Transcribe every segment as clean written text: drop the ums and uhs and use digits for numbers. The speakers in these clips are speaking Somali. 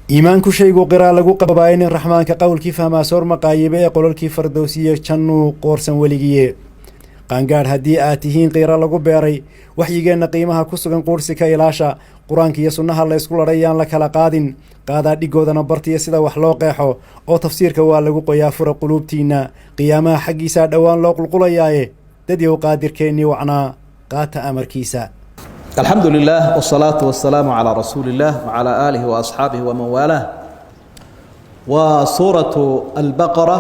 Iimaanku shaygu qiraa lagu qabaay nin Raxmaanka qowlkii fahmaa soor maqaayibe ee qolalkii Fardowsiye jannuu qoorsan weligiye. Qaangaadh haddii aad tihiin, qiiro lagu beeray waxyigeenna qiimaha ku sugan quursi ka ilaasha. Qur-aanka iyo sunnaha laysku ladhay yaan la kala qaadin, qaadaa dhigoodana bartiya sida wax loo qeexo oo tafsiirka waa lagu qoyaa. Fura quluubtiinna, qiyaamaha xaggiisaa dhowaan loo qulqulayaaye. Dadyow, Qaadirkeennii wacnaa qaata amarkiisa. Alxamdu lilah wsalaatu wasalaamu calaa rasuuli اllah wcalaa aalihi waasxaabihi waman waalaah. Waa suuratu Albaqara,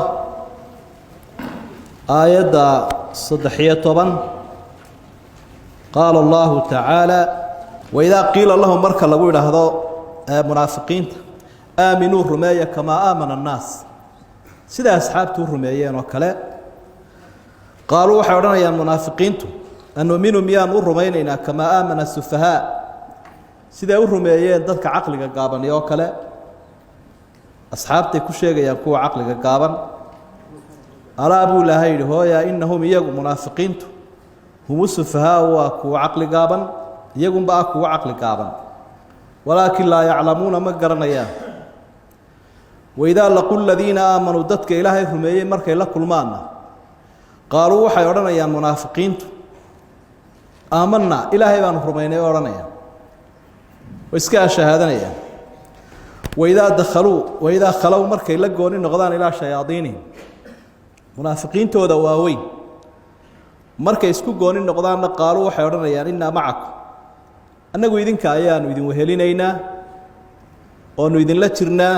aayadda 13. Qaala allahu tacaala: waidaa qiila lahum, marka lagu idhaahdo munaafiqiinta, aaminuu, rumeeya, kamaa aamana annaas, sida asxaabtu u rumeeyeen oo kale, qaaluu, waxay odhanayaan munaafiqiintu: anu'minu, miyaan u rumaynaynaa, kamaa aamana sufahaa, siday u rumeeyeen dadka caqliga gaabani oo kale? Asxaabtay ku sheegayaan kuwa caqliga gaaban. Alaa, buu Ilaahay yidhi, hooya, inahum, iyagu munaafiqiintu, humu sufahaa, waa kuwa caqli gaaban, iyagunba ah kuwa caqli gaaban, walaakin laa yaclamuuna, ma garanayaan. Waidaa laqu ladiina aamanuu, dadka Ilaahay rumeeyey markay la kulmaanna, qaaluu, waxay odhanayaan munaafiqiintu: aamanaa, Ilaahay baanu rumaynay bay odhanayaan, way iska ashahaadanayaan. Waidaa dakhaluu, waidaa khalow, markay la gooni noqdaan, ilaa shayaadiinihim, munaafiqiintooda waaweyn markay isku gooni noqdaanna, qaaluu, waxay odhanayaan: innaa macakum, annagu idinka ayaanu idin wehelinaynaa oonu idinla jirnaa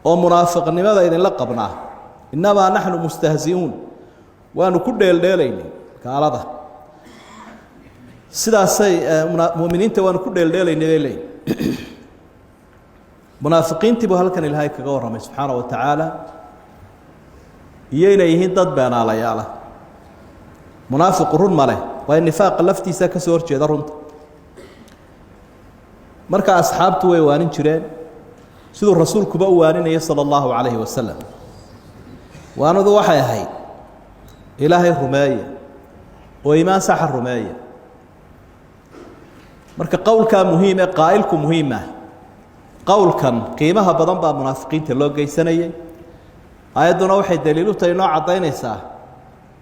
oo munaafiqnimada idinla qabnaa, innamaa naxnu mustahzi'uun, waanu ku dheeldheelaynay gaalada. Sidaasay muminiinta waanu ku dheeldheelaynay bay leeyihin. Munaafiqiintii buu halkan Ilaahay kaga warramay subxaana wa tacaala iyo inay yihiin dad beenaalayaala. Munaafiqu run ma leh, waayo nifaaqa laftiisa ka soo horjeeda runta. Marka asxaabtu way waanin jireen siduu rasuulkuba u waaninayay sala allahu calayhi wasalam. Waanadu waxay ahayd: Ilaahay rumeeya oo iimaan saxa rumeeya. Marka qowlkaa muhiim ee qaa'ilku muhiim ah, qowlkan qiimaha badan baa munaafiqiinta loo geysanayay. Aayadduna waxay daliil u tahay, inoo caddaynaysaa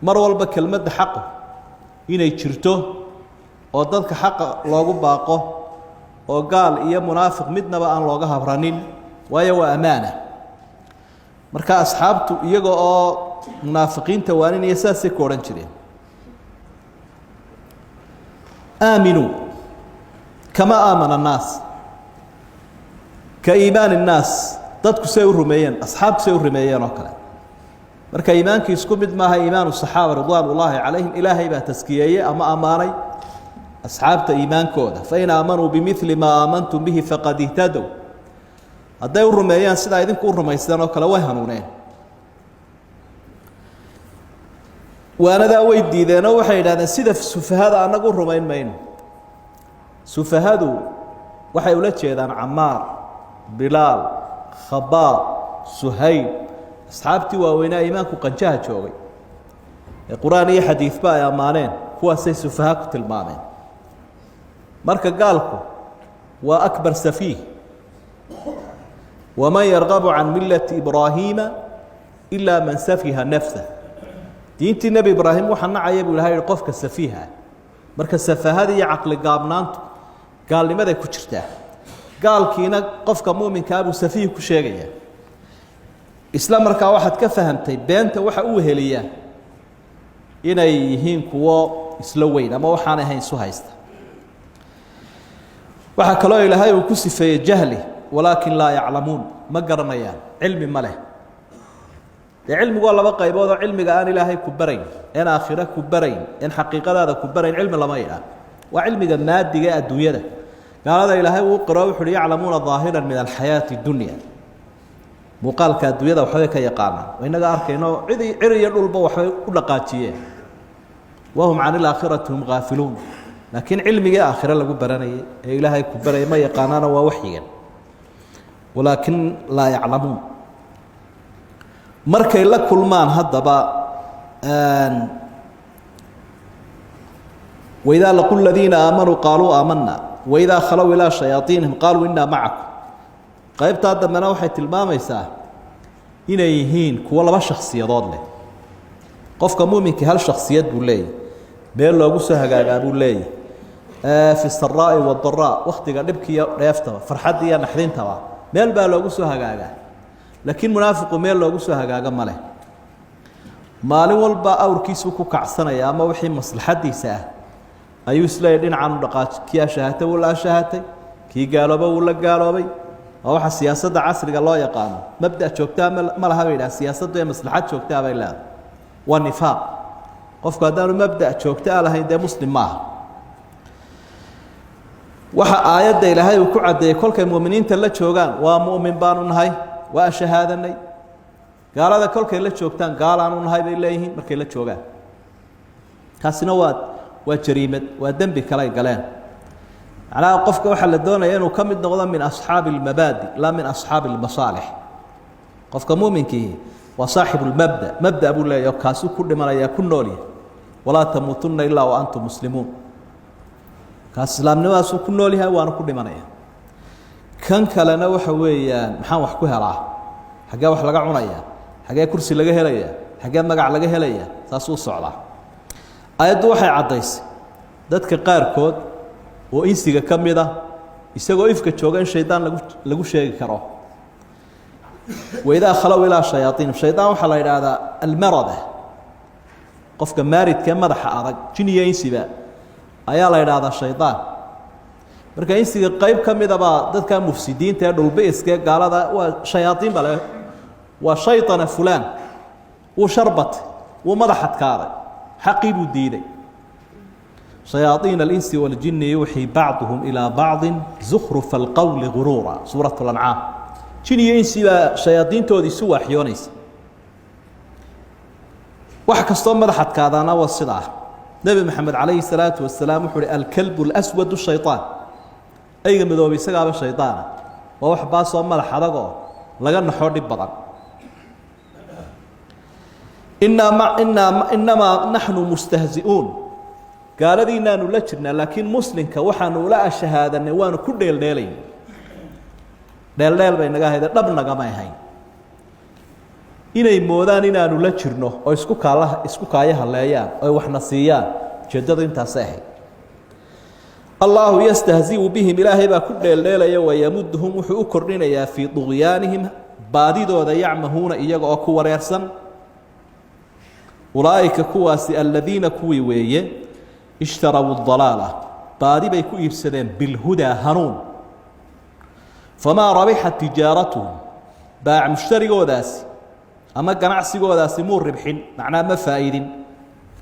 mar walba kelmadda xaqu inay jirto oo dadka xaqa loogu baaqo oo gaal iyo munaafiq midnaba aan looga habranin, waayo waa ammaana. Marka asxaabtu iyaga oo munaafiqiinta waaninaya saasay ku odhan jireen: aaminuu kama aamana annaas, ka iimaani innaas, dadku say u rumeeyeen, asxaabtu say u rumeeyeen oo kale. Marka iimaankii isku mid maaha. Iimaanu saxaaba ridwaan ullaahi calayhim, Ilaahay baa taskiyeeyey ama ammaanay asxaabta iimaankooda: fain aamanuu bimili maa aamantum bihi faqad ihtadow. Hadday u rumeeyaan sidaa idinku u rumaysteen oo kale, way hanuuneen. Waanadaa way diideenoo waxay yidhahdeen: sida sufahada annagu u rumayn mayno. Sufahadu waxay ula jeedaan Camaar, Bilaal, Khabaab, Suhayb, asxaabtii waaweynaa iimaanku qanjaha joogay ee qur-aan iyo xadiidba ay ammaaneen, kuwaasay sufaha ku tilmaameen. Marka gaalku waa akbar safiih. Waman yargabu can millati Ibraahiima ilaa man safiha nafsah. Diintii Nebi Ibraahim waxaa nacaya, buu Ilahay yihi, qofka safiiha ah. Marka safahada iyo caqli gaabnaantu gaalnimaday ku jirtaa, gaalkiina qofka muminkaa buu safiih ku sheegaya. Isla markaa waxaad ka fahamtay beenta waxa u weheliya inay yihiin kuwo isla weyn ama waxaan ahayn isu haysta. Waxaa kaloo Ilaahay uu ku sifeeyey jahli: walaakin laa yaclamuun, ma garanayaan, cilmi ma leh. Dee cilmigu waa laba qaybood oo cilmiga aan Ilaahay ku barayn, een aakhiro ku barayn, een xaqiiqadaada ku barayn, cilmi lama idhaah, waa cilmiga maadiga ee adduunyada. Gaalada Ilaahay uu qiro, wuxu uhi: yaclamuuna ظaahiran min alxayaati dunya. Muuqaalka adduunyada waxbay ka yaqaanaan, innaga arkayno cid cir iyo dhulba waxbay u dhaqaajiyeen. Wahum can ilaakhirati hum haafiluun. Laakiin cilmigii aakhire lagu baranayay ee Ilaahay ku barayay ma yaqaanaana, waa waxyigan, walaakin laa yaclamuun. Markay la kulmaan haddaba, waidaa laqu ladiina aamanuu qaaluu aamana, waidaa khalow ilaa shayaaiinihim qaaluu inaa macakum. Qaybtaa dambena waxay tilmaamaysaa inay yihiin kuwo laba shakhsiyadood leh. Qofka muuminka hal shakhsiyad buu leeyahy, meel loogu soo hagaagaa buu leeyahy, fi saraa'i wadaraa, wakhtiga dhibkiiyo dheeftaba, farxadda iyo naxdintaba meel baa loogu soo hagaagaa. Laakiin munaafiqu meel loogu soo hagaago ma leh. Maalin walba awrkiisuu ku kacsanaya ama wixii maslaxaddiisa ah ayuu isleeyahy dhinacan u dhaqaaj. Kii ashahatay wuu la ashahatay, kii gaalooba wuu la gaaloobay. Waa waxa siyaasadda casriga loo yaqaano. Mabda joogtaa ma laha bay yidhaha siyaasaddu, ee maslaxad joogtaa bay leedahay. Waa nifaaq. Qofku haddaanu mabda joogtaa lahayn, dee muslim maaha. Waxa aayadda Ilaahay uu ku caddeeyey, kolkay mu'miniinta la joogaan waa mu'min baanu nahay, waa shahaadanay. Gaalada kolkay la joogtaan gaalaanu nahay bay leeyihiin markay la joogaan. Taasina waa jariimad, waa dembi kaley galeen. Macnaha qofka waxaa la doonaya inuu ka mid noqdo min asxaabi almabaadi, laa min asxaabi almasaalix. Qofka muuminkiihi waa saaxibu lmabda, mabda buu leeyahy, oo kaasuu ku dhimanayaa, ku noolyahay. Walaa tamuutunna ilaa wa antum muslimuun. Kaas islaamnimadaasuu ku nool yahay, waana ku dhimanaya. Kan kalena waxa weeyaan, maxaan wax ku helaa? Xaggee wax laga cunaya? Xaggee kursi laga helaya? Xaggee magac laga helaya? Saasuu socdaa. Aayaddu waxay caddaysay dadka qaarkood oo insiga ka mid ah, isagoo ifka jooga, in shaydaan lagu sheegi karo. Waidaa khalow ilaa shayaaiin. Shaydaan waxaa la yidhaahdaa almarada, qofka maaridka ee madaxa adag, jin iyo insiba ayaa la yidhaahdaa shaydaan. Marka insiga qeyb ka midabaa dadka mufsidiinta ee dhulbiiska ee gaalada waa shayaaiin baa la. Waa shayطana fulaan, wuu sharbatay, wuu madax adkaaday, xaqii buu diiday. Shayaaiin alinsi waاljini yuuxii bacduhum ilaa bacdi zukrufa alqowli guruura, suuraة اlancaam. Jin iyo insi baa shayaadiintoodii isu waaxyoonaysa. Wax kastoo madax adkaadaana waa sidaa. Nebi Maxamed calayhi salaatu wasalaam wuxuu uhi: alkalbu اlaswadu shayطaan. Eyga madoobay isagaaba shaydaana. Waa wax baasoo madax adagoo laga naxo, dhib badan. Inaa inamaa naxnu mustahzi'uun. Gaaladiinaanu la jirnaa, laakiin muslimka waxaanu ula ashahaadanay waanu ku dheeldheelayn. Dheeldheel bay naga ahayde, dhab nagamay ahayn. Inay moodaan inaanu la jirno oo isku kaala isku kaaya haleeyaan oy waxna siiyaan, ujeeddadu intaasay ahayd. Allaahu yastahziu bihim, Ilaahay baa ku dheeldheelaya. Wayamuduhum, wuxuu u kordhinayaa, fii duqyaanihim, baadidooda, yacmahuuna, iyaga oo ku wareersan. Ulaa'ika, kuwaasi, aladiina, kuwii weeye, ishtaraw dalaala, baadi bay ku iibsadeen, bilhudaa, hanuun. Famaa rabixat tijaaratuhum, baac mushtarigoodaasi ama ganacsigoodaasi muu ribxin, macnaa ma faa'idin.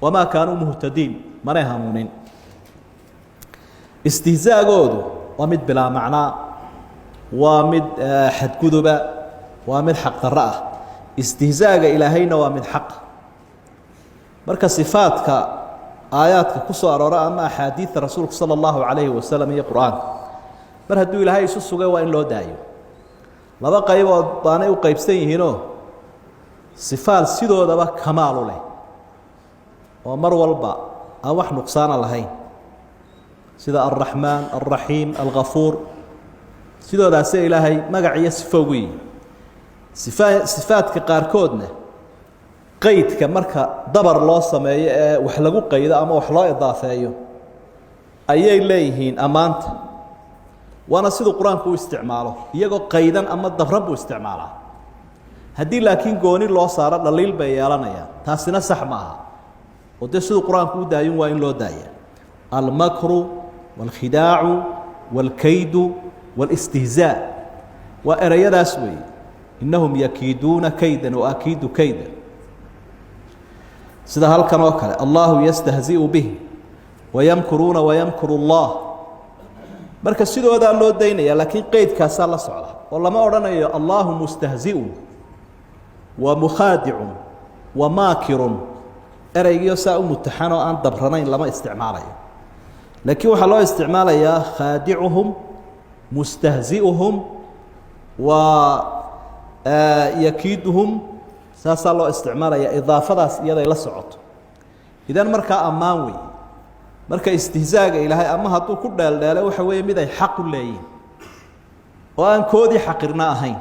Wamaa kaanuu muhtadiin, manay hanuunin. Istihzaagoodu waa mid bilaa macnaa, waa mid xadguduba, waa mid xaqdarro ah. Istihzaaga Ilaahayna waa mid xaq. Marka sifaadka aayaadka ku soo aroora ama axaadiida rasuulku sala allahu calayhi wasalam iyo qur-aanka, mar hadduu Ilaahay isu sugay, waa in loo daayo. Laba qaybood baanay u qaybsan yihiinoo: sifaad sidoodaba kamaalu leh oo mar walba aan wax nuqsaana lahayn, sida alraxmaan, alraxiim, alghafuur, sidoodaase Ilaahay magac iyo sifo ugu yihi. Sifaadka qaarkoodna qaydka marka dabar loo sameeyo ee wax lagu qaydo ama wax loo idaafeeyo ayay leeyihiin ammaanta. Waana siduu qur-aanku u isticmaalo, iyagoo qaydan ama dabran buu isticmaalaa. Haddii laakiin gooni loo saaro, dhaliil bay yeelanayaan. Taasina sax ma aha, oo dee siduu qur-aanku u daayun waa in loo daaya. Almakru wاlkhidaacu wاlkaydu wاlاstihzaa waa ereyadaas weeye. Inahum yakiiduuna kaydan waakiidu kaydan, sida halkan oo kale: allahu yastahziu bihim wayamkuruuna wayamkuru اllah. Marka sidoodaa loo daynaya, laakiin qeydkaasaa la socda, oo lama odhanayo allahu mustahziun wa mukhaadicun wa maakirun. Ereygiio saa u mutaxan oo aan dabranayn lama isticmaalayo, laakiin waxaa loo isticmaalayaa khaadicuhum, mustahziuhum wa yakiiduhum. Saasaa loo isticmaalaya, idaafadaas iyaday la socoto. Idan markaa ammaan wey. Marka istihzaaga Ilaahay ama hadduu ku dheeldheelay, waxa weeye mid ay xaq u leeyihin. Oo aan koodii xaqirna ahayn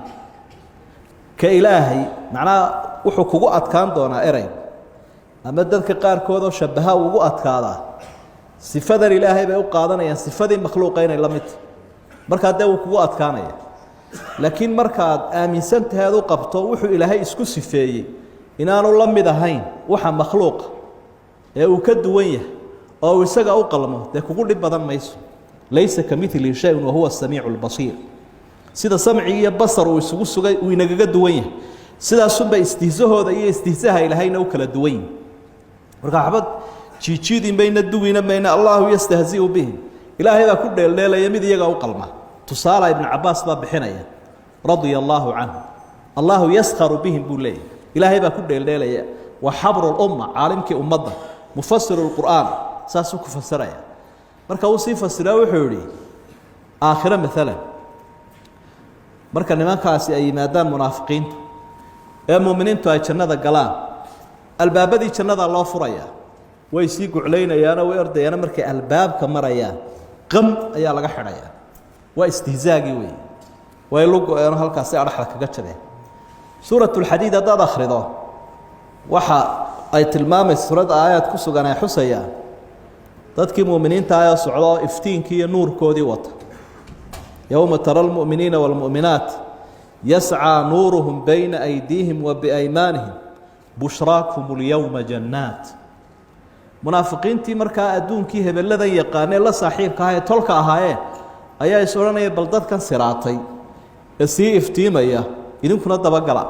ka Ilaahay. Macnaha wuxuu kugu adkaan doonaa erey ama dadka qaarkood oo shabaha ugu adkaadaa, sifadan Ilaahay bay u qaadanayaan sifadii makhluuqa inay la mid tahy. Markaa dee wuu kugu adkaanaya, laakiin markaad aaminsan tahay aad u qabto wuxuu Ilaahay isku sifeeyey inaanu la mid ahayn waxa makhluuqa ee uu ka duwan yahay oo uu isaga u qalmo, dee kugu dhib badan mayso. Laysa kamilihi shayun wahuwa samiicu lbasiir. Sida samci iyo basar uu isugu sugay uu inagaga duwan yahay, sidaasunba istihzahooda iyo istihzaha Ilaahayna u kala duwan yihin. Marka waxba jiijiidi mayna, duwina mayna. Allahu yastahziu bihim, Ilaahay baa ku dheeldheelaya mid iyaga u qalma. Tusaala Ibnu Cabaas baa bixinaya, radia allaahu canhu. Allahu yaskharu bihim buu leeyahy, Ilaahay baa ku dheeldheelaya. Waa xabru lumma, caalimkii ummadda, mufasiru lqur'aan, saasuu ku fasiraya. Marka uu sii fasiraa wuxuu yihi, aakhiro maalan marka nimankaasi ay yimaadaan munaafiqiintu ee muuminiintu ay jannada galaan, albaabadii jannada loo furayaa, way sii guclaynayaanoo way ordayaana. Markay albaabka marayaan, qam ayaa laga xidhayaa. Waa istihzaagii wey. Way lu go-eeno halkaasi adhaxda kaga jabeen. Suurat lxadiid haddaad akhrido, waxa ay tilmaamaysa suuradda aayaad ku sugan ay xusayaan dadkii muuminiinta ahee socdo iftiinkii iyo nuurkoodii wata. Yowma tara almu'miniina wاlmu'minaat yascىa nuuruhum bayna aydiihim wa biaymaanihim bushraakum اlyowma jannaat. Munaafiqiintii markaa adduunkii hebeladan yaqaanee la saaxiibka ah ee tolka ahaayeen ayaa is odhanaya, bal dadkan siraatay ee sii iftiimaya idinkuna dabagala.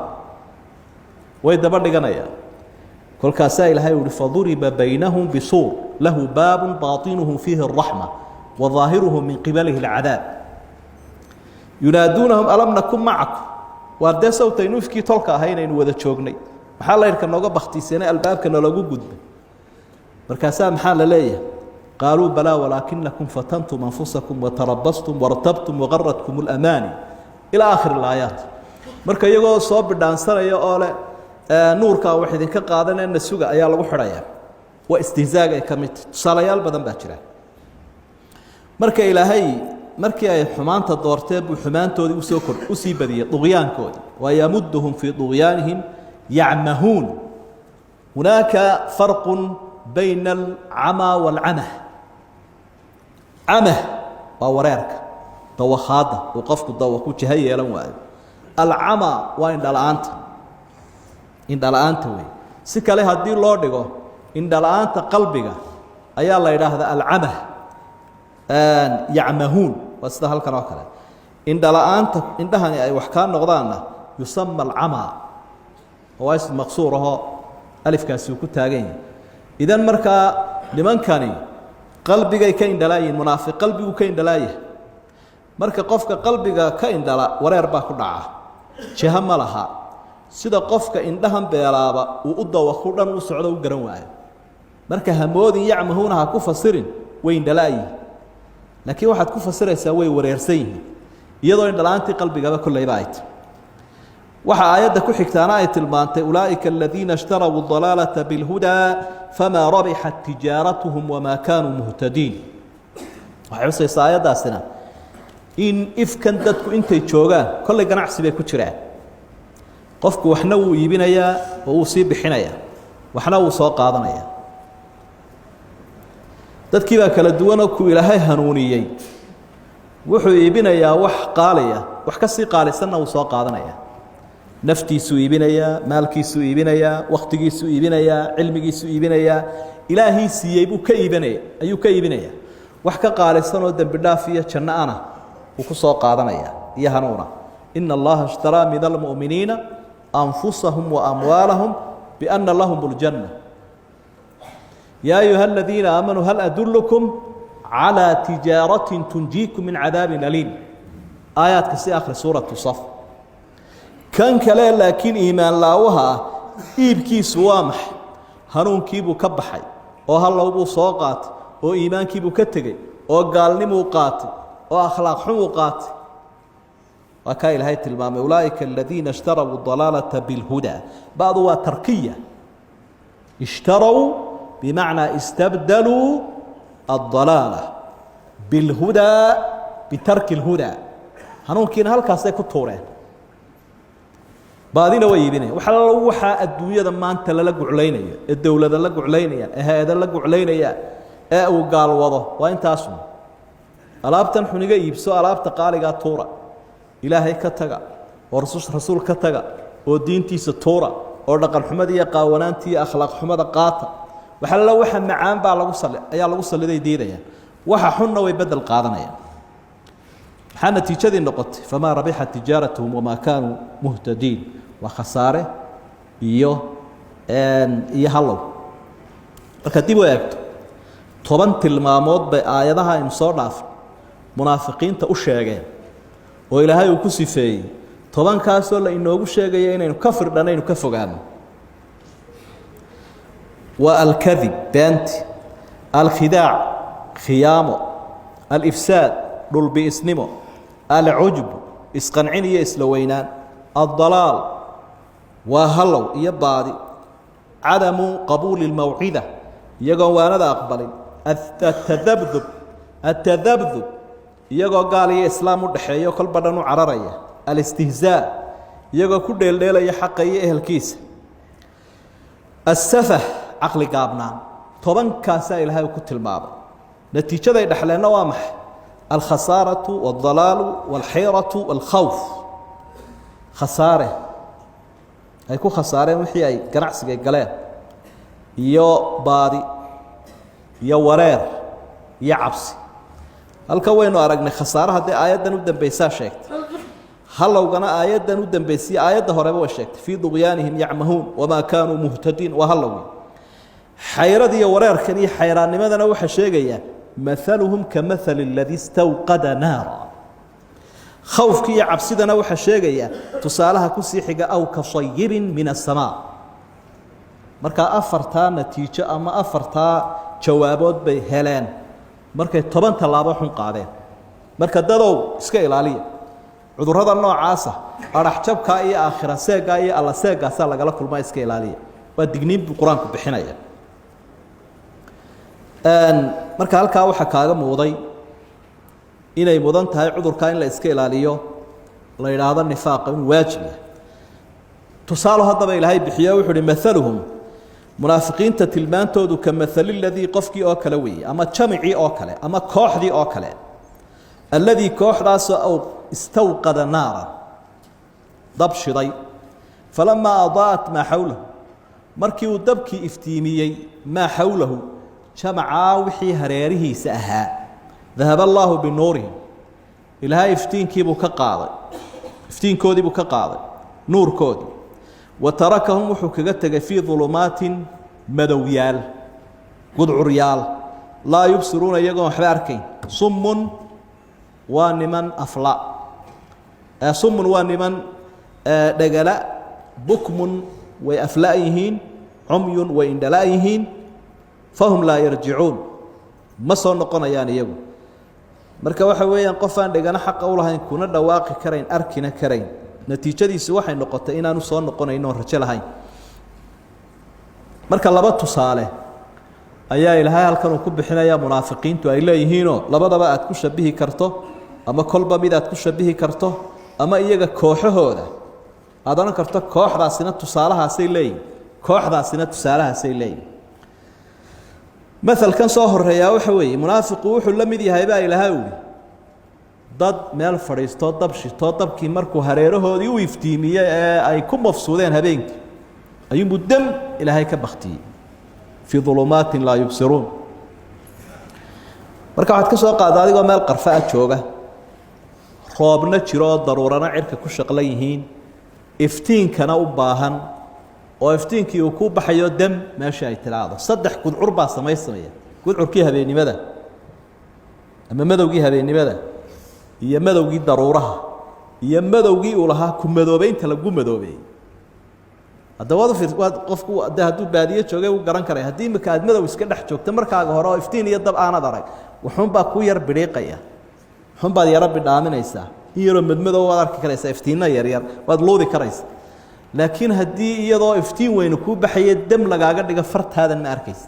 Way daba dhiganayaan. Kolkaasaa Ilaahay uhi, faduriba baynahum bisuur lahu baabun baatinuhu fiihi الraxma wa ظaahiruhu min qibalihi اlcadaab yunaaduunahum alam nakun macakum. Waar dee sawtaynu ifkii tolka ahay inaynu wada joognay, maxaa laydhka nooga baktiisanay, albaabka nalagu gudbay? Markaasaa maxaa la leeyahay? Qaaluu balaa walaakinakum fatantum anfusakum watarabastum wartabtum wagaratkum اlamaani ilaa aakhir اlaayaat. Marka iyagoo soo bidhaansanaya oo leh nuurkaa wax idinka qaadanee na suga ayaa lagu xidhaya. Waa istihzaag ay ka mid tahy. Tusaalayaal badan baa jira. Marka Ilaahay markii ay xumaanta doorteen buu xumaantoodii usoo kor usii badiyey, duqyaankoodii. Wayamuduhum fii duqyaanihim yacmahuun. Hunaaka farqu bayna alcamaa waalcamah. Camah waa wareerka, dawakhaadda uu qofku dawaku jiho yeelan waayo. Alcamaa waa indhala-aanta, indhala-aanta wey. Si kale haddii loo dhigo, indhala-aanta qalbiga ayaa la yidhaahdaa alcamah. Yacmahuun waa sida halkan oo kale. Indhala-aanta indhahani ay wax kaa noqdaanna yusama alcamaa, oo waa ism maqsuur ahoo alifkaasi uu ku taagan yahay. Idan markaa nimankani qalbigay ka indhalaayihin. Munaafiq qalbiguu ka indhalaayahay. Marka qofka qalbiga ka indhala, wareer baa ku dhaca, jiho ma laha. Sida qofka indhahan beelaaba uu u dawaku dhan u socdo u garan waayo. Marka hamoodin yacmahuuna ha ku fasirin way indhalaayihin, laakiin waxaad ku fasiraysaa way wareersan yihiin, iyadoo indhala-aantii qalbigaba kollayba ay tahy. Waxa aayadda ku xigtaana ay tilmaantay, ulaa'ika aladiina ishtaruu الضalaalata biاlhudaa famaa rabixat tijaaratuhum wamaa kaanuu muhtadiin. Waxay xusaysaa aayaddaasina in ifkan dadku intay joogaan kollay ganacsi bay ku jiraan. Qofku waxna wuu iibinayaa oo wuu sii bixinayaa, waxna wuu soo qaadanayaa. Dadkii baa kala duwanoo ku Ilaahay hanuuniyey wuxuu iibinayaa wax qaaliya, wax ka sii qaalisanna wuu soo qaadanaya. Naftiisuu iibinayaa, maalkiisuu iibinayaa, wakhtigiisuu iibinayaa, cilmigiisuu iibinayaa. Ilaahii siiyey buu ka iibinaya, ayuu ka iibinaya. Wax ka qaalisanoo dembi dhaaf iyo janno ana wuu ku soo qaadanaya iyo hanuuna. Ina Allaha ishtaraa min almu'miniina anfusahum wa amwaalahum biana lahum اljanna. Yaa ayuha aladiina aamanuu hal adullukum calىa tijaaratin tunjiikum min cadaabin aliim. Aayaadka si akhri suuratu saf. Kan kale laakiin iimaan laawaha ah iibkiisu waa maxay? Hanuunkiibuu ka baxay oo hallowbuu soo qaatay oo iimaankiibuu ka tegey oo gaalnimuu qaatay oo akhlaaq xumuu qaatay. Waa kaa Ilaahay tilmaamay, ulaa'ika aladiina ishtaruu dalaalata bilhudaa. Ba'du waa tarkiya. Ishtarow bimacnaa istabdaluu addalaala bilhudaa bitarki اlhudaa. Hanuunkiina halkaasay ku tuureen, baadina way iibinayan. Wax allo waxaa adduunyada maanta lala guclaynayo ee dowlada la guclaynayaan ee hay-ada la guclaynayaan ee uu gaal wado waa intaasun. Alaabtan xuniga iibso, alaabta qaaligaa tuura, Ilaahay ka taga oo rasuul ka taga oo diintiisa tuura oo dhaqan xumada iyo qaawanaanta iyo akhlaaq xumada qaata. Wax allo waxa macaan baa lagu sali ayaa lagu saliday diidayaan, waxa xunna way bedel qaadanayaan. Maxaa natiijadii noqotay? Famaa rabixat tijaaratuhum wamaa kaanuu muhtadiin. Waa khasaare iyo hallow. Marka dib u eegto, 10 tilmaamood bay aayadaha aynu soo dhaafay munaafiqiinta u sheegeen oo Ilaahay uu ku sifeeyey, 10-kaasoo la inoogu sheegaya inaynu ka firdhanaynu, ka fogaano. Waa alkadib, beenti, alkhidaac, khiyaamo, alifsaad, dhulbi'isnimo, alcujb, isqancin iyo isla weynaan, addalaal waa hallow iyo baadi, cadamu qabuuli اlmawcida, iyagoon waanada aqbalin, atadabdub, atadabdub, iyagoo gaal iyo islaam u dhexeeyo kolba dhan u cararaya, alistihzaa, iyagoo ku dheeldheelaya xaqa iyo ehelkiisa, asafah, caqli gaabnaan. 10-kaasaa Ilaahay ku tilmaamay. Natiijaday dhexleenna waa maxay? Alkhasaaraةu wاldalaalu wاlxayratu wاlkhawf. Khasaare ay ku khasaareen wixii ay ganacsiga galeen, iyo baadi iyo wareer iyo cabsi. Halkan waynu aragnay khasaaraha, dee aayaddan u dambaysaa sheegtay, halowgana aayaddan u dambaysiye, aayadda horeba way sheegtay, fii duqyaanihim yacmahuun wamaa kaanuu muhtadiin, waa halowgi. Xayrad iyo wareerkan iyo xayraannimadana waxaa sheegayaa maaluhum ka maali aladii istawqada naara. Khawfki iyo cabsidana waxaa sheegaya tusaalaha kusii xiga, aw ka sayibin min aلsamaa. Markaa afartaa natiijo ama afartaa jawaabood bay heleen markay 10 tallaabo xun qaadeen. Marka dadow, iska ilaaliya cudurrada noocaasa, adhaxjabkaa iyo aakhira seeggaa iyo alla seeggaasaa lagala kulmaa, iska ilaaliya. Waa digniin buu Qur-aanku bixinaya. Marka halkaa waxaa kaaga muuqday inay mudan tahay cudurkaa in la iska ilaaliyo, la yidhaahdo nifaaqa, inuu waajib yahay. Tusaalo haddaba Ilaahay bixiyo, wuxu uhi: maaluhum, munaafiqiinta tilmaantoodu, ka maali ladii, qofkii oo kale weeye, ama jamicii oo kale, ama kooxdii oo kale, alladii, kooxdaasoo, aw istawqada naaran, dab shiday, falamaa adaa'at maa xawlahu, markii uu dabkii iftiimiyey, maa xawlahu, jamacaa wixii hareerihiisa ahaa, dahaba allaahu binuurihim, Ilaahay iftiinkiibuu ka qaaday, iftiinkoodiibuu ka qaaday, nuurkoodii, wa tarakahum, wuxuu kaga tegay, fii dulumaatin, madowyaal, gudcuryaal, laa yubsiruuna, iyagoon waxba arkayn. Summun waa niman afla, summun waa niman dhegala, bukmun way afla yihiin, cumyun way indhala yihiin, fahum laa yarjicuun, ma soo noqonayaan iyagu. Marka waxa weeyaan qof aan dhegano xaqa u lahayn, kuna dhawaaqi karayn, arkina karayn, natiijadiisu waxay noqotay inaanu soo noqonayn oon rajo lahayn. Marka laba tusaale ayaa Ilaahay halkan uu ku bixinaya munaafiqiintu ay leeyihiinoo labadaba aad ku shabihi karto, ama kolba mid aad ku shabihi karto, ama iyaga kooxahooda aad odhan karto kooxdaasina tusaalahaasay leeyihin, kooxdaasina tusaalahaasay leeyihin. Maelkan soo horeeyaa waxa weeye, munaafiqu wuxuu la mid yahay baa Ilaahay uhi dad meel fadhiistoo dab shitoo, dabkii markuu hareerahoodii u iftiimiyey ee ay ku mafsuudeen habeenkii, ayuunbuu dam Ilaahay ka baktiyey, fii ulumaatin laa yubsiruun. Marka waxaad ka soo qaadda adigoo meel qarfa ah jooga, roobna jiro oo daruurana cirka ku shaqlan yihiin, iftiinkana u baahan, oo iftiinkii uu ku baxayo, dam meesha ay tidhaahdo. Saddex gudcur baa samaysamaya: gudcurkii habeennimada ama madowgii habeennimada, iyo madowgii daruuraha, iyo madowgii uu lahaa ku madoobeynta lagu madoobeeyey. Haddaba waad ufiir, waad qofku de hadduu baadiye joogay wuu garan karaya. Haddii imika aad madow iska dhex joogto markaaga hore oo iftiin iyo dab aanad arag, wuxuunbaa ku yar bidhiiqaya, wuxuunbaad yaro bidhaaminaysaa, in yaroo madmadow waad arki karaysaa, iftiinna yaryar waad luudi karaysa. Laakiin haddii iyadoo iftiin weynu kuu baxaya dam lagaaga dhigo, fartaadan ma arkaysa.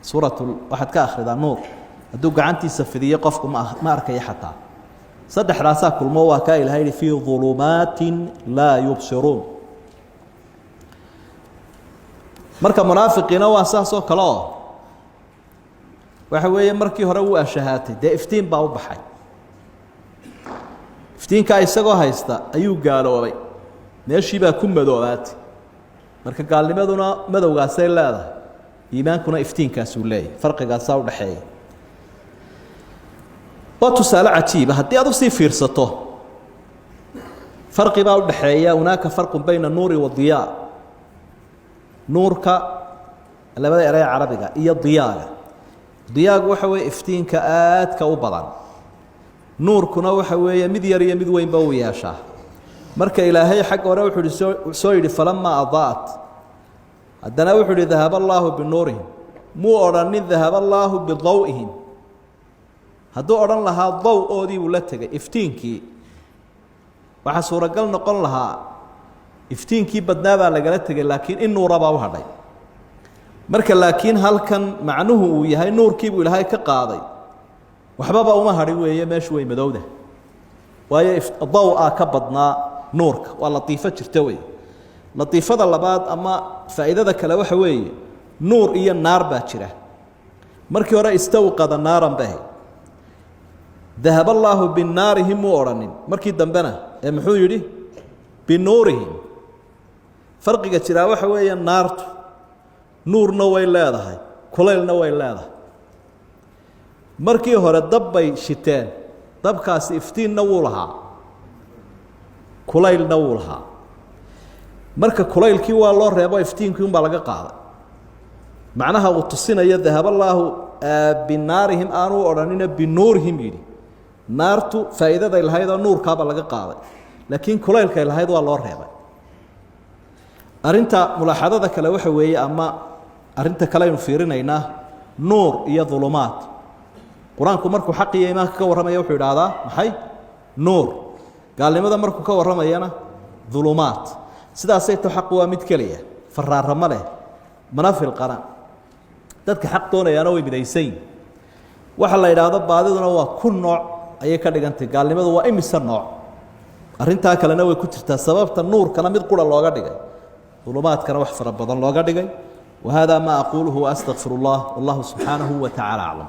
Suuratu waxaad ka akhridaa Nuur, hadduu gacantiisa fidiyo qofku ma arkaya xataa. Saddexdaasaa kulmo, waa kaa Ilahay yihi fii ظulumaatin laa yubsiruun. Marka munaafiqiina waa saas oo kale oo waxa weeye markii hore wuu ashahaatay, dee iftiin baa u baxay, iftiinkaa isagoo haysta ayuu gaaloobay, meeshii baa ku madoobaatay. Marka gaalnimaduna madowgaasay leedahay, iimaankuna iftiinkaasuu leeyahay, farqigaasaa udhaxeeya. Waa tusaale cajiiba haddii aad usii fiirsato, farqi baa udhaxeeya. Hunaaka farqu bayna nuuri wadiyaa, nuurka labada erey carabiga iyo diyaaga. Diyaagu waxa weeye iftiinka aadka u badan, nuurkuna waxa weeye mid yar iyo mid weynba uu yeeshaa. Marka Ilaahay xagga hore wuxuu ihi soo yidhi falamaa adaa'at, haddana wuxuu ihi dahaba allaahu binuurihim, muu odhanin dahaba allaahu bidaw'ihim. Hadduu odhan lahaa daw-oodii buu la tegay iftiinkii, waxaa suuragal noqon lahaa iftiinkii badnaa baa lagala tegay, laakiin in nuurabaa u hadhay. Marka laakiin halkan macnuhu uu yahay nuurkiibuu Ilaahay ka qaaday, waxbaba uma hadhin weeye, meeshu way madowda, waayo daw-a ka badnaa nuurka. Waa latiifo jirta wey. Latiifada labaad ama faa'iidada kale waxa weeye nuur iyo naar baa jira. Markii hore istawqada naaran bay ahayd, dahab allaahu binaarihim muu odhanin markii dambena, ee muxuu yidhi? Binuurihim. Farqiga jiraa waxa weeye naartu nuurna way leedahay, kulaylna way leedahay. Markii hore dab bay shiteen, dabkaasi iftiinna wuu lahaa, kulaylna wuu lahaa. Marka kulaylkii waa loo reebo, iftiinkii unbaa laga qaaday. Macnaha uu tusinayo dahab allaahu binaarihim aanuu odhanina binuurihim yidhi, naartu faa'iidaday lahayd oo nuurkaaba laga qaaday, laakiin kulaylkay lahayd waa loo reebay. Arrinta mulaaxadada kale waxa weeye ama arrinta kale aynu fiirinaynaa nuur iyo dulumaad. Qur-aanku markuu xaq iyo iimaanka ka warramaya wuxuu idhaahdaa maxay? Nuur. Gaalnimada markuu ka warramayana dulumaad. Sidaasay to xaqu waa mid keliya, faraaramo leh, mana filqana. Dadka xaq doonayaana way midaysan yihin. Waxa la idhaahdo baadiduna waa ku nooc ayay ka dhigantay, gaalnimadu waa imise nooc. Arrintaa kalena way ku jirtaa sababta nuurkana mid qura looga dhigay, dulumaadkana wax fara badan looga dhigay. Wa hada ma aquuluhu waastaqfir اllah, wallahu subxaanahu wa tacaala aclam.